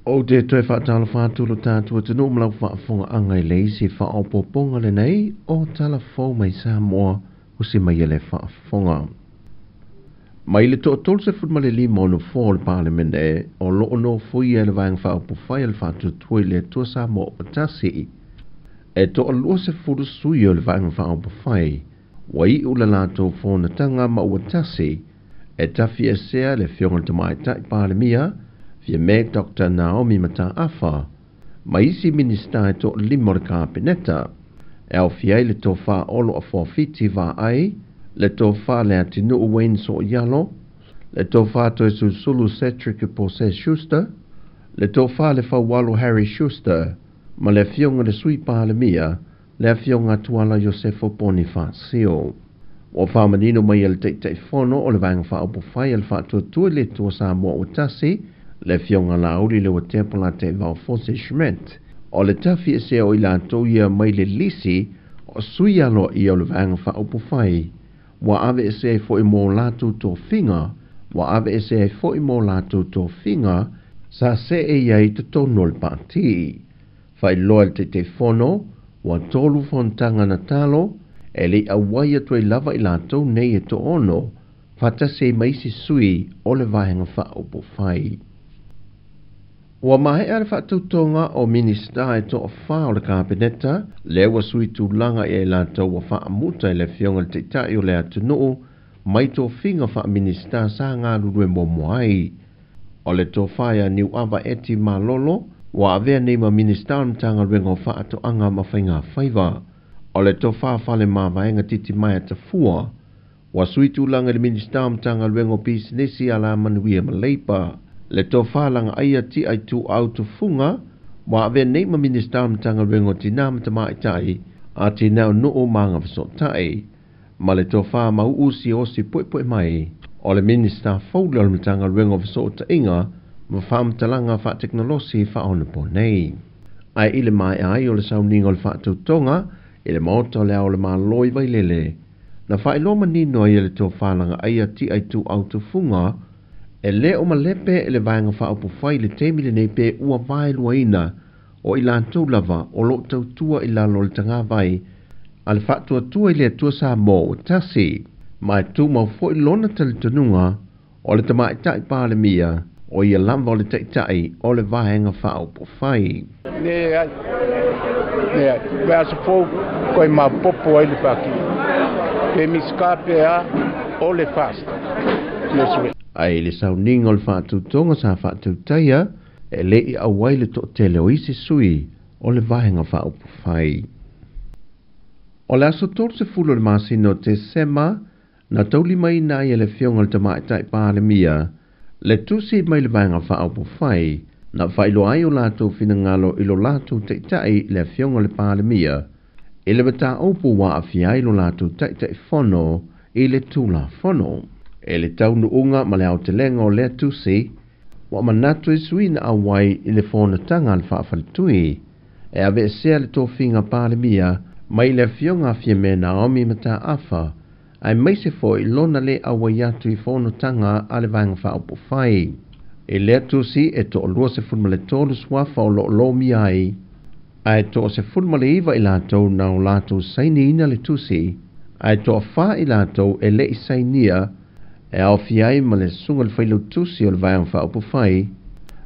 Ou te toe faatalofa atu lo tatou atunuu ma lau faafofogaaga i le isi faaopoopoga lenei o Tala Fou mai Samoa usi mai e le faafofoga. Mai le 35 o nofoa o le Palemene o loo nofoia e le Vaega Faaupufai a le Faatuatua i le Atua Samoa ua tasi. E 20 sui o le Vaega Faaupufai ua iu le latou fonotaga ma ua tasi e tafiesea le Afioga i le Tamaitai Palemia Fiame Dr. Naomi Mataafa ma isi Minisita e 5 o le Kapeneta e aofia ai le Tofa Olo Afuafiti Vaai, le Tofa Leatinuu Wayne So'oialo, le Tofa Toesulusulu Cedric Pose Schuster, le Tofa le Faualo Harry Schuster, ma le Afioga le Sui Palemia, le Afioga Tuala Iosefo Ponifasio. Ua faamanino mai e le Taitaifono o le Vaega Faaupufai a le Faatuatua i le Atua Samoa ua tasi, le Afioga Laauli Leuatea Polataivao Fosi Schmidt, o le tafiesea o i latou ia mai le lisi o sui aloaia o le Vaega Faaupufai, ua aveesea ai foi mo latou tofiga, ua aveesea ai foi mo latou tofiga sa see i ai totonu o le pati. Faailoa e le Taitaifono, ua 3 fonotaga na talo, e le i auai atu ai lava i latou nei e 6, faatasi ai ma isi sui o le Vaega Faaupufai. Ua maea le faatautoga o Minisita e 4 o le Kapeneta, lea ua sui tulaga i ai latou ua faamuta i le Afioga i le Taitai o le atunuu mai tofiga faa-Minisita sa galulue muamua ai. O le Tofa ia Niuava Eti Malolo ua avea nei ma Minisita o le Matagaluega o Faatoaga ma Faiga Faiva. O le Tofa Fale Mavaega Titimaea Tafua ua sui tulaga i le Minisita o Matagaluega o Pisinisi Alamanuia ma Leipa. Le Tofa Lagaaia Tiai Tuau Tufuga ua avea nei ma Minisita o Matagaluega o Tina ma Tamaitai a Tina o Nuu ma Agafesootai. Ma le Tofa Mauu Siosi Puepu'e mai o le Minisita fou lea o le Matagaluega o Fesootaiga ma Faamatalaga Faatekonolosi faaonaponei. Ae i le maea ai o le sauniga o le faatautoga i le Maota o le Ao o le Malo i Vailele, na faailoa manino ai e le Tofa Lagaaia Tiai Tuau Tufuga e le o malepe e le Vaega Faaupufai le taimi lenei pe ua vaeluaina o i latou lava o loo tautua i lalo o le tagavai a le Faatuatua i le Atua Samoa ua tasi, ma e tumau foi lona talitonuga o le Tamaitai Palemia o ia lava o le Taitai o le Vaega Faaupufai. Leai, leai, le aso fou koe maopoopo ai le faatino. Pe Minisita pe a, o le FAST. Le Ae i le sauniga o le faatautoga sa faatautaia, e le i auai le toatele o isi sui o le Vaega Faaupufai. O le aso 30 o le masina o Tesema, na taulimaina ai e le Afioga i le Tamaitai Palemia le tusi mai le Vaega Faaupufai na faailoa ai o latou finagalo i lo latou Taitai le Afioga i le Palemia i le mataupu ua aafia ai lo latou Taitaifono i le Tulafono. E le taunuuga ma le aotelega o lea tusi, ua manatu e sui na auai i le fonotaga a le faafaletui e aveesea le tofiga Palemia mai le Afioga a Fiame Naomi Mataafa aemaise foi lona le auai atu i fonotaga a le Vaega Faaupufai. I lea tusi e 23 suafa o loo lomia ai, ae 19 i latou na o latou sainiina le tusi, ae 4 i latou e le i sainia e aofia ai ma le Susuga i le Failautusi o le Vaega Faaupufai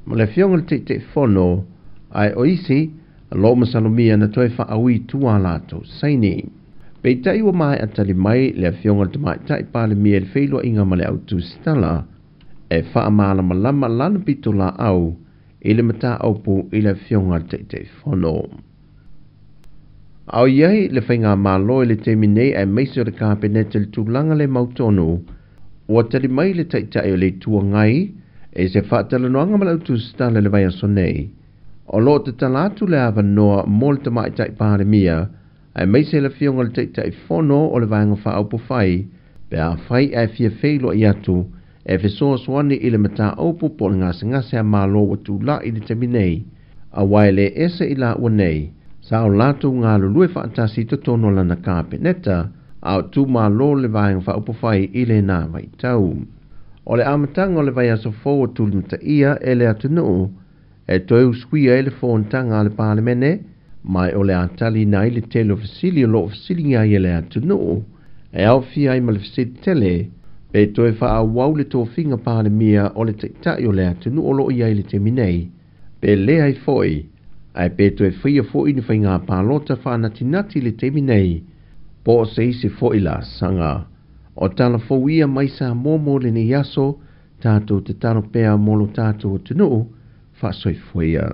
ma le Afioga i le Taitaifono, ae o isi lo masalomia na toe faaui tua latou saini. Peitai ua maea tali mai le Afioga i le Tamaitai Palemia i le feiloaiga ma le autusitala e faamalamalama lana pitolaau i le mataupu i le Afioga i le Taitaifono. A o i ai le faigamalo i le taimi nei aemaise o le Kapeneta i le tulaga le mautonu, ua tali mai le Taitai o le Itu Agai e se faatalanoaga ma le autusitala i le vaiaso nei. O loo tatala atu le avanoa mo le Tamaitai Palemia aemaise le Afioga i le Taitaifono o le Vaega Faaupufai pe afai ae fia feiloai atu e fesoasoani i le mataupu po o le gasegase a Malo ua tulai i le taimi nei, auā e le ese i laua nei sa o latou galulue faatasi i totonu o lana Kapeneta a o tumalo le Vaega Faaupufai i lena vaitau. O le amataga o le vaiaso fou o tulimataia e le atunuu E toe usuia ai le fonotaga a le Palemene, ma o le a taliina ai le tele o fesili o loo fesiligia ai e le atunuu, e aofia ai ma le fesili tele pe toe faaauau le tofiga Palemia o le Taitai o le atunuu o loo i ai i le taimi nei, pe leai foi, ae pe toe faia foi ni faiga palota faanatinati i le taimi nei, po o se isi foi laasaga. O tala fou ia mai Samoa mo lenei aso, tatou tatalo pea mo lo tatou atunuu, faasoifua ia.